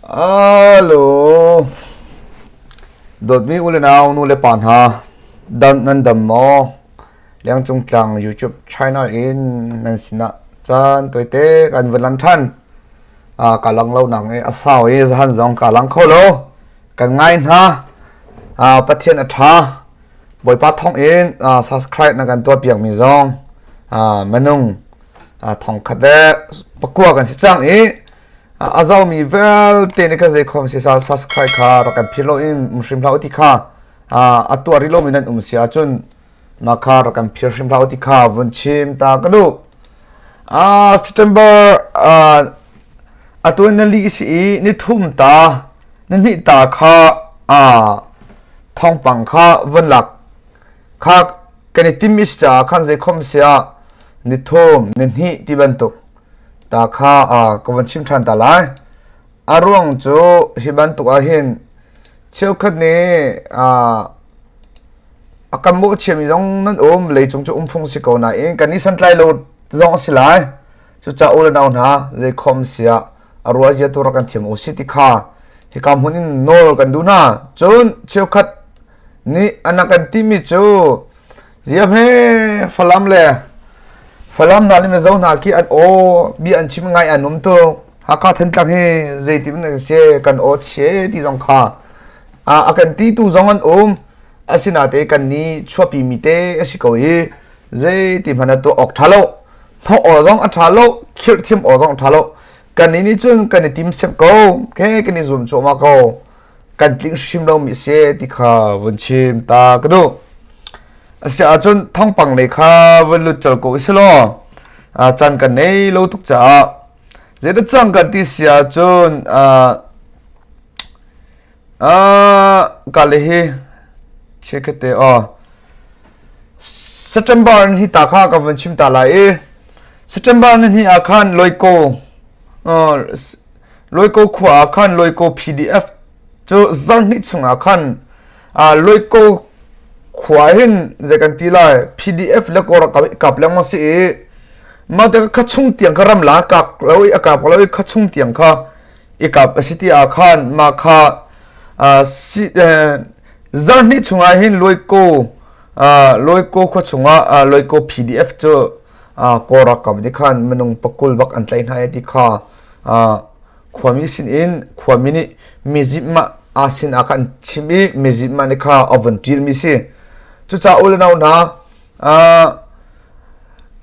Alo. Dawtmi u le nau nu le pa hna, dam nan dam maw? Lengcung tlang YouTube channel in nan sinah caan tawite kan vun lang ṭhan. Ka lang lo nang i a sau i zahan zong ka lang kho lo. Kan ngai hna. Pathian a ṭha. Bawipa thawng in subscribe na kan tuah piakmi zong minung thongkhat le pakua kan si cang i a zomi vialte nih kan zeikhom si sa subscribe kha rak kan philh lo in um hrim hlah u ti kha a tuah rih lomi nan um si ahcun mah kha rak kan phil hrim hlah u ti kha vun chim ta ka duh. September atu na li si i ni thum ta ni hnih ta kha thawngpang kha vun lak kha kan i tim i si caah khan zeikhom siah ni thum ni hnih ti bantuk ta kha ka vun chim ṭhan ta lai. A ruang cu hi bantuk ah hin cheukhat nih a kan mawhchiami zong nan um leicung cu um phung si ko nain kan i santlai lo zong a si lai. Cucaah u le nau hna zeikhom siah a ruah zia tu rak kan thiam u si ti kha hika hmun in nawl kan duh hna. Cun cheukhat nih an kan timi cu Ziam he Falam le Falam hna le Mizo hna khi an aw bia an chim ngai an um tuk. Hakha Thantlang hi zeitin an si kan aw che ti zong kha a kan ti tu zong an um. Asinate kan ni chuapi mi te a si ko i zeiti hmanh ah tuah awk ṭha lo. Thawh aw zong a ṭha lo, khirh thiam aw zong a ṭha lo. Kan ni nih cun kan i tim sep ko, ke kan i zuam cuahmah ko. Kan tling hrim lomi a si ti kha vun chim ta ka duh. Asiahcun thawngpang lei kha vun lut colh ko usih law caan kan nei lo tuk caah zeidah cang kan ti si ahcun ka le hi chiakhate aw September hi ta kha ka vun chim ta lai i September ni hnih ah khan Loiko Loiko khua ah khan Loiko PDF cu zarhhnih chungah khan Loiko khua hin zei kan ti lai PDF le Kawl kap lengmang si i mah te kha chung tiang kha ram la kak lo i a kap lo i kha chung tiang kha i kap a si ti ah khan mah kha zarhhnih chungah hin Loiko Loiko khua chungah Loiko PDF cu Kawl ralkap nih khan minung pakul bak an tlaih hna i ti kha khuami sinin khuami nih mizimah aa sin ah khan chim i mizimah nih kha a vun ṭilmi si. Cucaah u le nau hna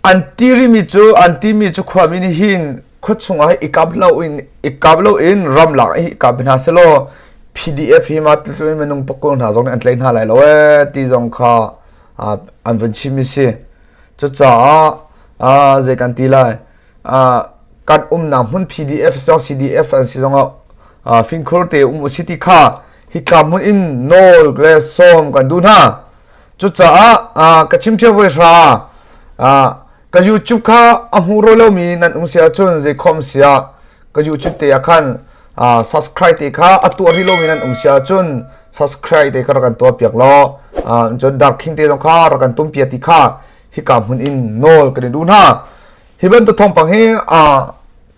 an tirimi cu an timi cu khuami nih hin khua chungah i kap loin i kap loin ramlak i kap hna selaw PDF hi ma tluk minung pakul hna zong nih an tlaih hna lai lo ee ti zong kha an vun chimmi si. Cucaah zei kan ti lai kan umnak hmun PDF zong CDF an si zongah fingkhur te um usih ti kha hika hmun in nawl le sawm kan duh hna. Cucaah ka chim ṭheo voi hra ka YouTube kha a hmu ro lomi nan um si ahcun zeikhom siah ka YouTube te ah khan subscribe te kha a tuah rih lomi nan um si ahcun subscribe te kha rak kan tuah piak law cun darkhing te zong kha rak kan tum piak ti kha hika hmun in nawl kan i duh hna. Hi bantuk thawngpang hi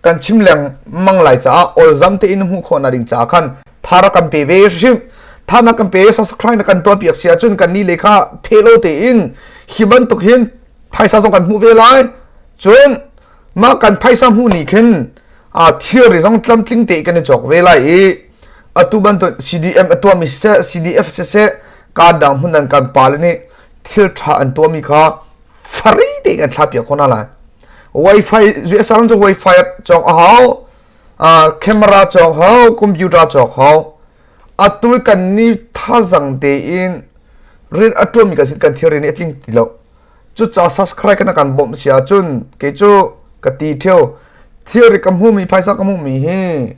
kan chim lengmang lai caah awlzam tein hmuh khawhnak ding caah khan tha rak kan pe ve hrim. Tha na kan pe subscribe na kan tuah piak si ahcun kan nih le kha phelo tein hi bantuk hin phaisa zong kan hmuh ve lai. Cun mah kan phaisa hmuh nih khin thilri zong tlamtling te kan i cawk ve lai i atu bantuk CDM a tuahmi siseh CDF siseh kaan dang hmun nan kan pale nih thil ṭha an tuahmi kha free tein kan thlah piak khawh hna lai. Wi-Fi US ram cu Wi-Fi cawk a hau, camera cawk hau, computer cawk hau. Atu kan ni thazang tein rian a ṭuanmi kan sin kan thilri nih a tling ti lo. Cucaah subscribe kan kan bawmh si ahcun kei cu ka ti ṭheo. Thilri ka hmuhmi phaisa ka hmuhmi hi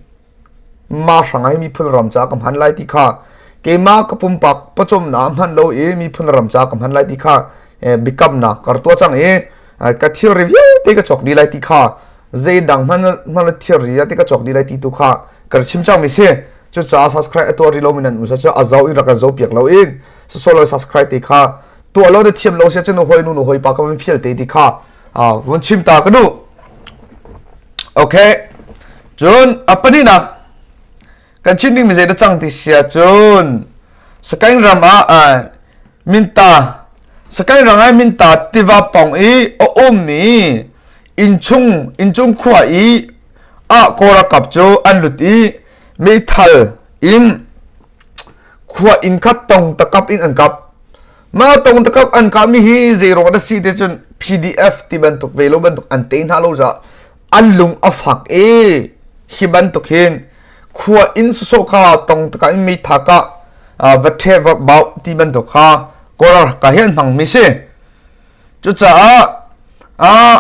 ma hrang ah hi miphun ram ca ka hman lai ti kha keimah ka pumpak pawcawmnak hman lo i miphun ram ca ka hman lai ti kha biakamnak ka tuah cang i ka thilri vialte ka cawk dih lai ti kha zeidang hman hman thilri te ka cawk dih lai ti tu kha ka chim cang mi si. Cucaah subscribe a tuah rih lomi nan um cu a zo in rak ka zo piak lo in solo subscribe ti kha tuah lo na thiam lo sia cun hoi nu nu hoi pa ka van fial te ti kha vun chim ta ka duh. Okay, cun a pahnihnak. Kan chim dingmi zei dah cang ti si ahcun Sakaing ram ah Minta Sakaing ram ah Minta tiva pawng i a ummi innchung innchung khua i ah Kawl ralkap cu an lut i meithal in khua inn kha tong takap in an kap. Mah tong takap an kahmi hi zei ruang dah si ti cun PDF ti bantuk ve lo bantuk an te hna lo caah an lung a fak i hi bantuk hin khua inn sawsawh kha tong takah in meitha kah va ṭhe va bauh ti bantuk kha Kawl ka hi an hmangmi si. Cucaah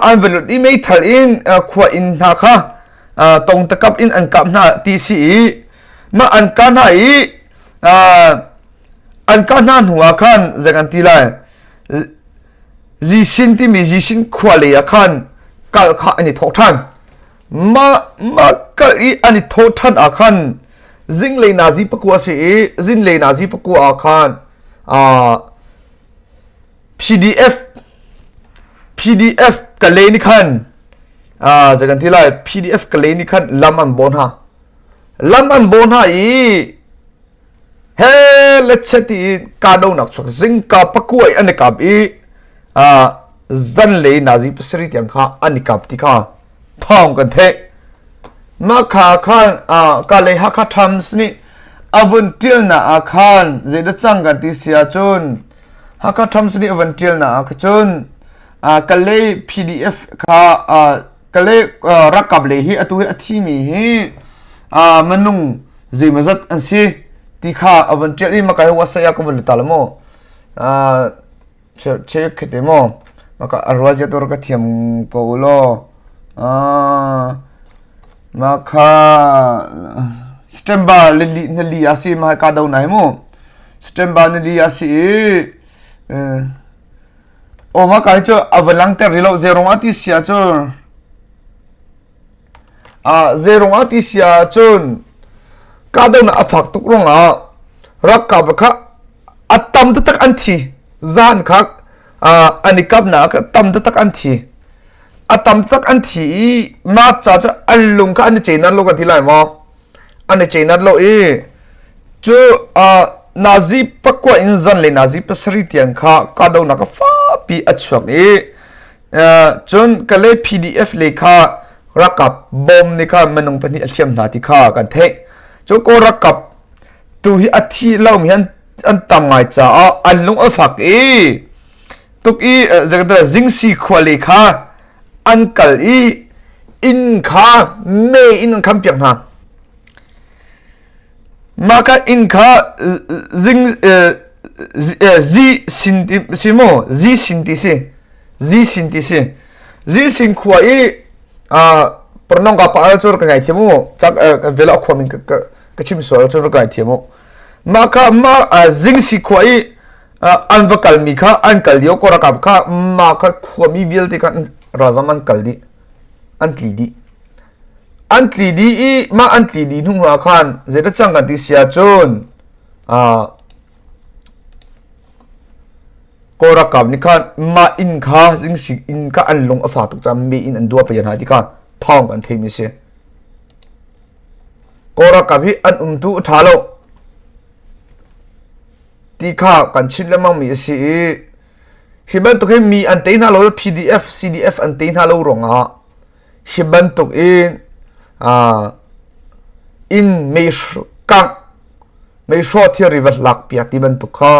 an va lut i meithal in khua inn hna kha tong takap in an kap hna ti si i mah an kah hna i an kah hna hnu ah khan zei kan ti lai Zisin timi Zisin khua lei ah khan kal kha an i thawk ṭhan. Mah mah kal i an i thawh ṭhan ah khan zinglei nazi pakua a si i zinlei nazi pakua ah khan PDF PDF Kalay nih khan zei kan ti lai PDF Kalay nih khan lam an bawh hna. Lam an bawh hna i he letche ti in kahdohnak chuak zingka pakua i an i kap i zanlei nazi pasarih tiang kha an i kap ti kha thawng kan theih. Mah kha khan Kalay Hakha Times nih a vun ṭialnak ah khan zeidah cang kan ti si ahcun Hakha Times nih a vun ṭialnak ah cun Kalay PDF kha Kalay ralkap lei hi atu hi a thimi hi minung zeimawzat an si ti kha a vun ṭial i maka hi website ah ka vun lut ta lo maw che khite maw maka a rual zia tur ka thiam ko u law maka September nili nili a si ma ka do nai mu September nili a si i o ma ka cu a van langter rih lo zerong a ti sia cu Zeirung ah ti si ahcun kahdohnak a fak tuk ruangah ralkap kha a tam taktak an thi. Zan kha an i kapnak ah tam taktak an thi. A tam taktak an thi i mah ca cu an lung kha an i cenat lo kan ti lai maw? An i cenat lo i cu nazi pakua in zan le nazi pasarih tiang kha kahdohnak a fapi a chuak i Cun Kalay PDF lei kha ralkap bom nih khan minung pahnih a hliam hna ti kha kan theih. Cu Kawl ralkap tu hi a thi lomi an an tam ngai caah an lung a fak i tuk i zeikadah Zingsi khua lei kha an kal i inn kha mei in an khampiak hna. Mah ka inn kha zing zi sin ti si maw zi sin ti si zi sin ti si zi sin khua i pranong ka pa cu ka ngai thiam mu cak vela a khua min ka chim sual cu ka ngai thiam mu mah kha mah zing si khua i an va kal mi kha an kal lio ko rakam kha mah kha khua mi vialte kha razam an kal dih an tli dih An tli dih i mah an tli dih hnu ah khan zeidah cang kan ti si ahcun Kawl ralkap nih khan mah inn kha zingsik inn kha an lung a fak tuk caah mi inn an duah piak hna ti kha thawng kan theimi a si. Kawl ralkap hi an umtu a ṭha lo ti kha kan chim lengmang mi a si i hi bantuk hi mi an tei hna lo PDF CDF an tei hna lo ruangah Hi bantuk in inn mei kangh mei hrawh thilri va lak piak ti bantuk kha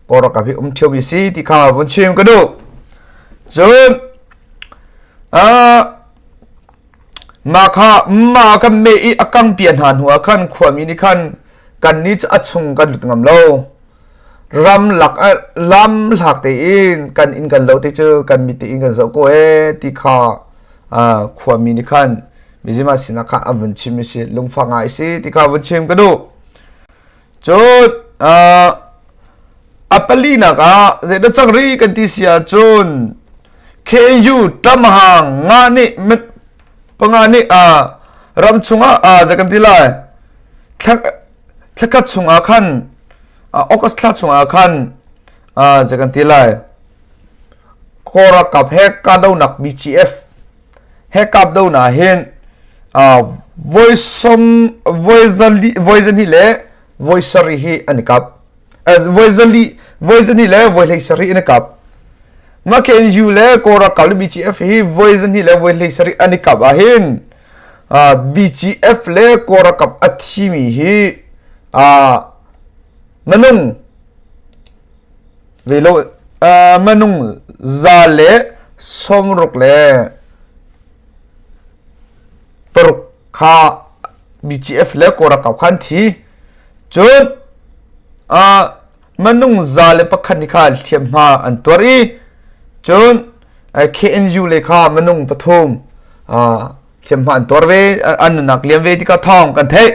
Kawl ralkap hi um ṭheo mi si ti kha vun chim ka duh. Cun mah kha mah kan meh i a kang pia hna hnu ah khan khuami nih khan kannih cu a chung kan lut ngam lo. Ramlak ah lamhlak tein kan inn kan lo te cu kan mit tein kan zoh ko ee ti kha khuami nih khan mizima sinah khan an vun chim i si lungfak ngai si ti kha vun chim ka duh. Cun a palinak ah zeidah cang rih kan ti si ahcun KU Tamahang nga nih panga nih ram chungah zei kan ti lai thlakhat chungah khan August thla chungah khan zei kan ti lai Kawl ralkap he kahdohnak BGF he kahdohnak hin. Voi som voi zali voi zahnih le voi sarih hi an i kap. Voi zali voi zahnih le voi hlei sarih an i kap. Mah KNU le Kawl ralkap le BGF hi voi zahnih le voi hlei sarih an i kap ahhin BGF le Kawl ralkap a thimi hi minung ve lo minung 166 kha BGF le Kawl ralkap kha an thi. Cun minung 101 nih kha hliamhma an tuar i cun KNU le kha minung pathum hliamhma an tuar ve an nunnak liam ve ti kha thawng kan theih.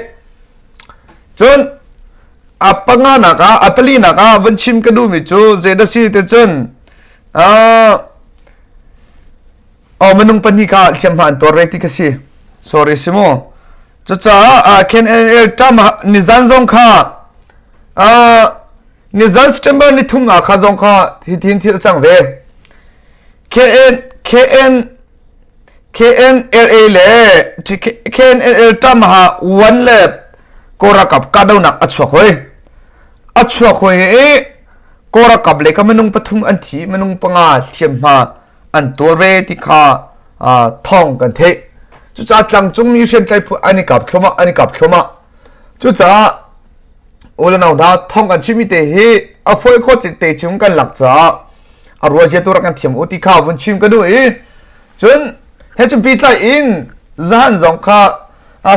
Cun a panganak ah a palinak ah van chim ka duhmi cu zeidah si ti cun Oh, minung pahnih kha hliamhma an tuar re ti ka si. Sorry si mu. Cucaah KNL tam nizan zong kha nizan September ni thum ah kha zong kha hitin thil cang ve. KN KN KNLA le KNLA tam ha one le Korakap kahdohnak a chuak hoi. A chuak hoi i Korakap le ka minung pathum an thi minung panga hliamhma an tuar ve ti kha thawng kan theih. Cucaah tlangcungmi hriamtlai phu an i kap thluahmah an i kap thluahmah. Cucaah u le nau hna thawng kan chimmi te hi a fawi khawh te chung kan lak caah a ruazia tu rak kan thiam u ti kha vun chim ka duh i cun he cu pi tlai in zahan zong kha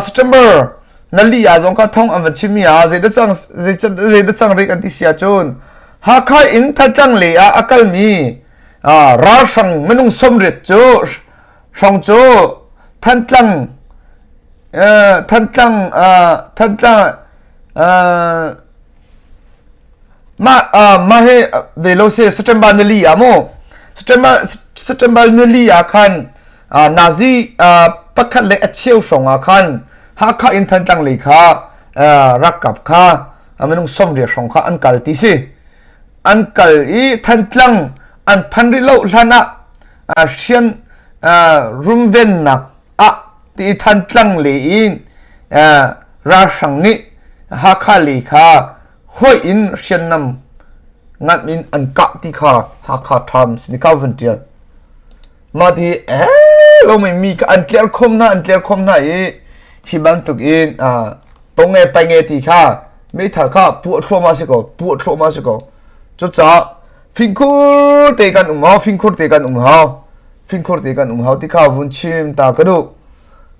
September nali ah zong kha thong an van chimmi ah zeidah cang zeidah cang rik an ti si ahcun Hakha in Thantlang lei ah a kalmi ralhrang minung 80 cu hrawng cu Thantlang Thantlang Thantlang mah mah hi ve lo si September nili ah mu September September nili ah khan Nazi pakhat le a cheu hrawng ah khan Hakha in Thantlang lei kha rakap kha minung 80 hrawng kha an kal ti si An kal i Thantlang an phan rih lo hlan ah hrian rumvennak ah ti Thantlang lei in ralhrang nih Hakha lei kha hawih in hriamnam ngamh in an kah ti kha Hakha Times nih kha van ṭial. Mah ti eh lo mi kha an tlerh khom hna an tlerh khom hna i hi bantuk in tong nge pai nge ti kha meithal kha puah thluahmah si ko puah thluahmah si ko cucaah fingkhur te kan um hau fingkhur te kan um hau fingkhur te kan um hau ti kha vun chim ta ka duh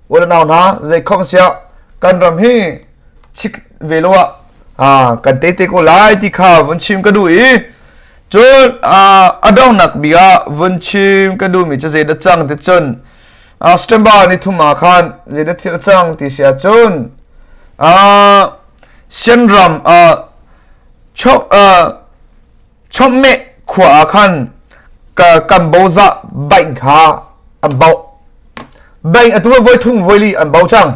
ule nau hna zei khom sia kan ram hi chik ve lo ah kan te te ko lai ti kha vun chim ka duh i Cun a donghnak bik ah vun chim ka duhmi cu zeidah cang ti cun September ni thum ah khan zeidah thil a cang ti si ahcun Sianram Chawmeh khua ah khan kan bozah bank kha an bauh. Bank atu voi thum voi li an bau cang.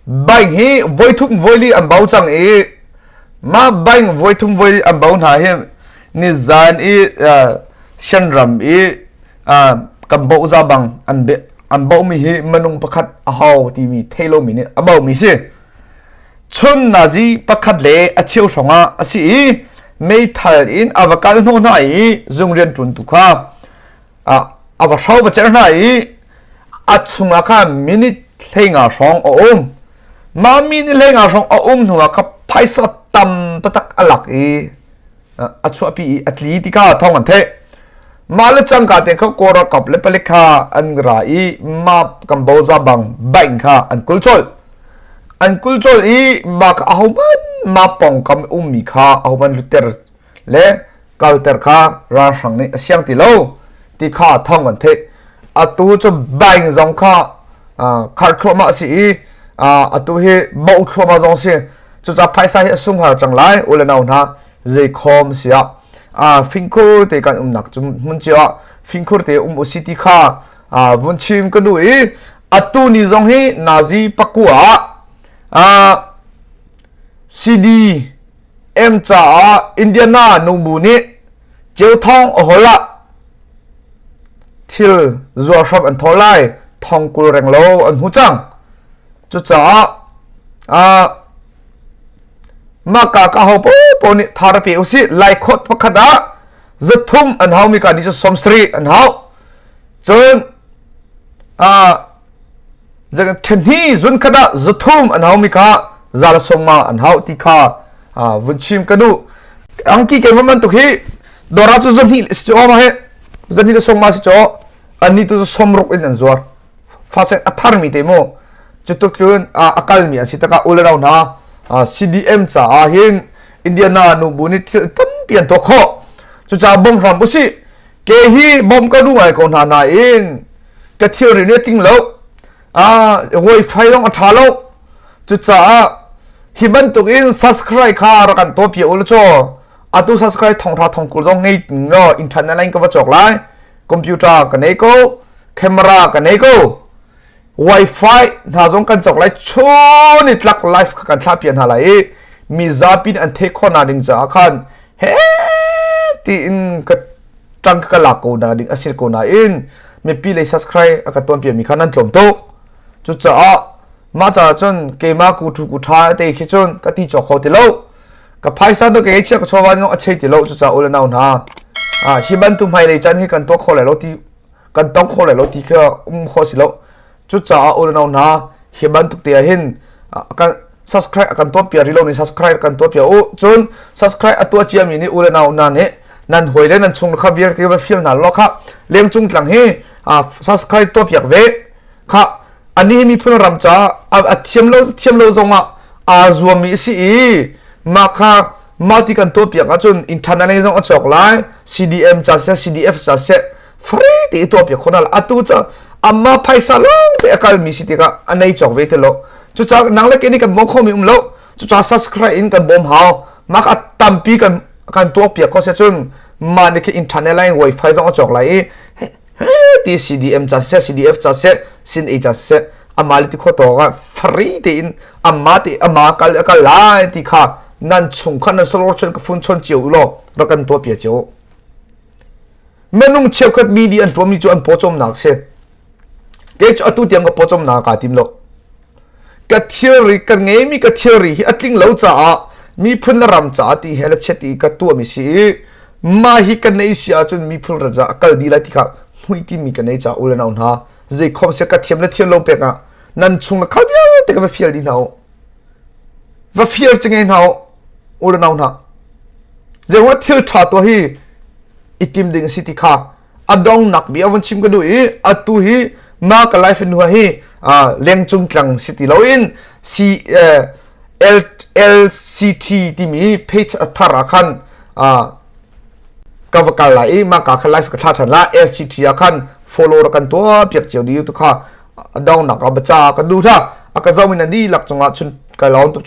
Bank hi voi thum voi li an bau cang i Mah bank voithum voi an bo hna hi nizan i Shanram i kan bohza bang an an bohmi hi minung pakhat a hau timi thei lomi nih a bohmi si. Chun nazi pakhat le a cheu hrawng ah a si i meithal in a va kal hnawh hna i zung rian ṭuntu kha a va hro va cer hna i a chungah khan minute 15 hrawng a um. Mah minute 15 hrawng a um hnuah kha phaisa tam taktak a lak i a chuahpi i a tli ti kha thawng an theih. Mah le cangka te kha Kawl ralkap le palik kha an ra i mah Kamboja bang bank kha an kul colh. An kul colh i mah kha ahohmanh mah pawngkam ummi kha ahohmanh lutter le kalter kha ralhrang nih a siang ti lo ti kha thawng kan theih. Atu cu bank zong kha khar thluahmah a si i atu hi boh thluahmah zong si. Cucaah phaisa hi a sunghar cang lai u le nau hna zeikhawm si ah fingkhur te kan umnak cu hmun cio ah fingkhur te um usi ti kha vun chim ka duh i atu ni zong hi nazi pakua ah CD M caah Indiana nubu nih Ceuthawng a hol ah thil zuar hram an thawh lai. Thong 20 renglo an hmu cang. Cucaah mah ka ka ho popo nih thar pe usih. Laikhawt pakhat ah 300 an hau mi ka nih cu 70 an hau. Cun ṭhahni zun khat ah 300 an hau mi kha 150 an hau ti kha vun chim ka duh. Angki keimah bantuk hi dawr cu 200 si cu ma he 250 si cu annih tu cu 60 in an zuar. Faseng a tharmi te mu cutuk cun a kalmi an si takah u le nau hna, CDM caah hin Indiana nubu nih thil tampi an tuah khawh. Cucaah bawm hram usih. Ke hi bawm ka duh ngai ko hna nain ka thilri nih a tling lo, wifi zong a ṭha lo. Cucaah hi bantuk in subscribe kha rak kan tuah piak u law caw atu subscribe thong hra thong kul zong ngei law internet line ka va cawk lai. Computer ka nei ko, camera ka nei ko, wifi hna zong kan cawk lai. Chun i tlak live kha kan thlah piak hna lai i mi zapi nih an theih khawh na ding caah khan he tiin ka ṭang ka lak ko na ding a si ko nain mipi lei subscribe a ka tuan piak mi kha nan tlawm tuk. Cucaah mah caah cun keimah ku ṭhu ku ṭha te khi cun ka ti cawk kho ti lo. Ka phaisa tu ke chia ka chawva zong a chei ti lo. Cucaah u le nau hna, hi bantuk hmailei caan hi kan tuah kho lai lo ti, kan tong kho lai lo ti kha um kho si lo. Cucaah u le nau hna, hi bantuk te ah hin kan subscribe kan tuah piak rih lo mi subscribe kan tuah piak u. Cun subscribe a tuah cia mi nih u le nau hna nih nan hawi le nan chung kha vialte va fial hna law kha lengcung tlang hi subscribe tuah piak ve kha. Anih hi miphun ram caah a thiam lo thiam lo zongah aa zuammi a si i mah kha mah ti kan tuahpiak ahcun internet lei zong a cawk lai, CDM ca seh, CDF ca seh, free te i tuahpiak khawh hna. Atu ca amma phaisa lawng te a kalmi si tikah a nei cawk ve ti lo. Cucaah nang le kei nih kan bawm khomi um lo. Cucaah subscribe in kan bawm hau. Mah kha tampi kan tuahpiak khawh seh cun mah nih khi internet line wifi zong a cawk lai i ti CDM ca siseh, CDF ca siseh, sin A ca siseh, amah le ti kho tawk ah free tein amah te ama kal a kal lai ti kha nan chung kha nan salor chon ka phun chon cio u law rak kan tuah pia cio. Minung cheukhat mi di an tuahmi cu an pawcawmnak si. Kei cu atu tiang ka pawcawmnak kaa tim lo. Ka thilri ka ngeimi ka thilri hi a tling lo caah miphun le ram caah ti he le chiat i ka tuahmi si i mah hi ka nei si ahcun miphun ram caah a kal dih lai ti kha hmui timi ka nei caah u le nau hna, zei khom sia ka thiam le thiam lo pek ah nan chung le khal vialte ka va fial dih hna u, va fial ci ngei hna u. U le nau hna, zei thil ṭha tuah hi i tim ding a si ti kha a dongnak bia vun chim ka duh i atu hi ma ka life nu hi lengcung tlang si ti loin C L LCT timi page a thar ah khan ka va kal lai i ma ka kha life ka thla than la. LCT ah khan follow ra kan tuah piak cio di tu kha dongnak a bacha ka du tha a ka zomin a di lak cungah chun ka lawn tu.